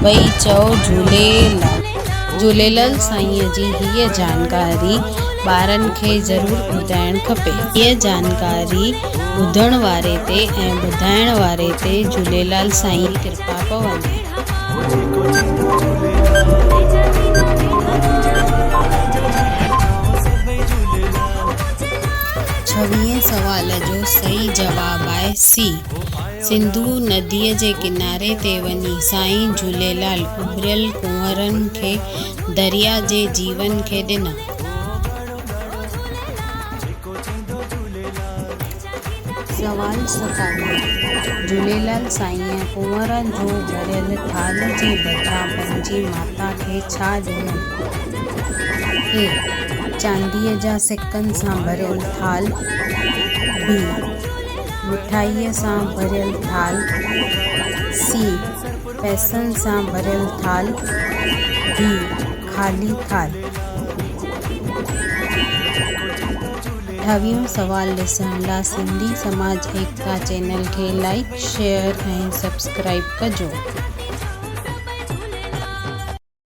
سڀئي چئو جهوليلال. جهوليلال سائينء جي هيء جانڪاري ٻارن کي ضرور ٻڌائڻ کپي. هيء جانڪاري ٻڌڻ واري تي ۽ ٻڌائڻ واري تي جهوليلال سائين جي ڪرپا پوندي. ڇويهين سوال جو صحيح جواب آهي سي. سنڌو نديء جي ڪناري تي وڃي سائين جهوليلال اڀريل ڪنورن کي دريا جي جيون کي ڏنا. سوال 27، جهوليلال سائينء ڪنورن جو ڀريل ٿالهه جي بدران پنهنجي ماتا کي ڇا ڏنو؟ اي. چانديء جا سڪن سان ڀريل ٿالهه، بي. مٺائيء سان ڀريل ٿالهه، سي. پئسن سان ڀريل ٿالهه، ڊي. خالي ٿالهه. اٺاويهون سوال ڏسڻ لا سنڌي سماج ايڪتا چينل کي لائيڪ شيئر ۽ سبسڪرائيب ڪجو.